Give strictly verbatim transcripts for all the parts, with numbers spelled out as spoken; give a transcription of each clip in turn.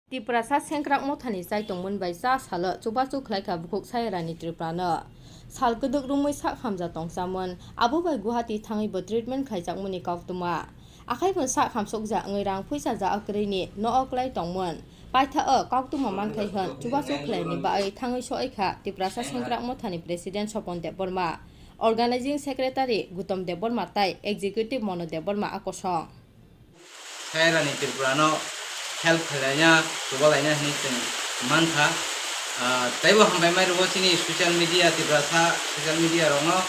Tiprasa sengkrak mothani chai tongmani bai cha salo chubachu khlaikha bukhuk Sayarani Tripurano. Sal kwdwk romwi sak hamja tongchamon, abo bai Guwahati thangwi bo treatment khlaijakmani koktwma. Akhai bo sak hamsokja wngwi rang phuisa ja kwrwini no-o klai tongmon. Paitha o koktwma mankhai hwn chubachu khlaini bai thangwi soikha Tiprasa sengkrak mothani President Sopon Debbarma, Organizing Secretary Gutom Debbarma tai Executive Mono Debbarma a kosong. Sayarani Tripurano help khlaina, chubalaina hinwi chwng mankha. Ah, taibo hambai mai rwo chini social media, Tiprasa social media rokno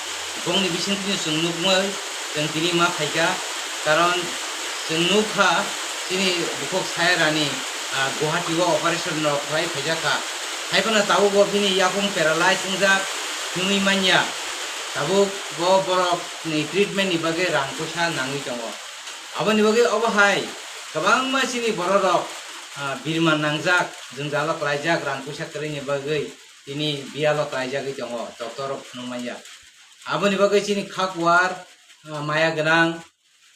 bongni bisingtwi chwng nukmai chwng tini ma phaikha, karon chwng nukha chini bukhuk Sayarani, ah, Guwahati o operation rok khlai phaijakha. Haiphano tabukbo bini yakung paralyze wngjak, himwi manya. Tabuk bo borok ni treatment ni bagwi rang puisa nangwi tongo. Aboni bagwi obo hai kwbangma chini borok rok, ah, birman nangjak, jwngjalo klaijak, rang puisa kwrwini bagwi tini biyalo klaijagwi tongo, doctor rok phunuk manya. Aboni bagwi chini kha kuar, ah, maya gwnang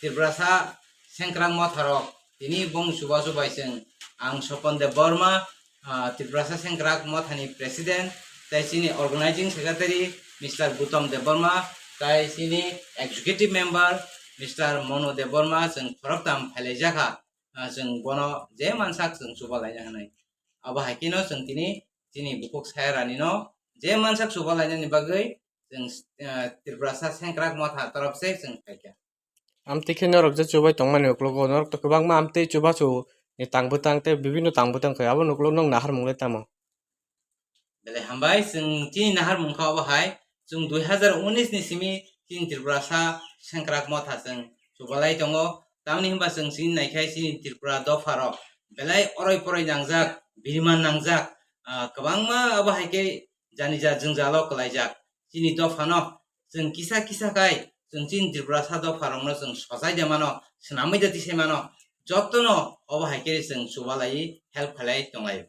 Tiprasa sengkrak motha rok tini bong chubachu bai chwng ang Sopon Debbarma, ah, Tiprasa sengkrak mothani President, tai chini Organizing Secretary Mister Gutom Debbarma, tai chini Executive Member Mister Mono Debbarma chwng khoroktham phailaijakha, ah, chwng bono je mansak chwng chubalaina hwnwi. Abo hai kheno chwng tini chini bukhuk Sayarani no je mansak chubalainani bagwi chwng, ah, Tiprasa sengkrak motha torop se chwng phaikha. Amtwi khe norok je chubai tongmani uklogo norok to kwbangma amtwi chubachu ni tang bwtang tei bibinno tang bwtang khe abo uklogo nwng naharmung le tamo? Belai hambai, chwng chini naharmung kha obo hai, chwng dui hazar unis ni simi chini Tripurasa sengkrak motha chwng chubalai tongo, tamni hwnba chwng chini naikhai chini Tripura dopha rok belai oroi poroi nangjak, birman nangjak, ah, kwbangma abo hai khe jani ja jwngjalo kwlaijak. Chini dophano chwng kisa kisa khai chwng chini Tiprasa dopharokno chwng sochai de mano, swnamwi de tisai mano, jotono obo hai khe chwng chubalaiwi help khlai tonglaio.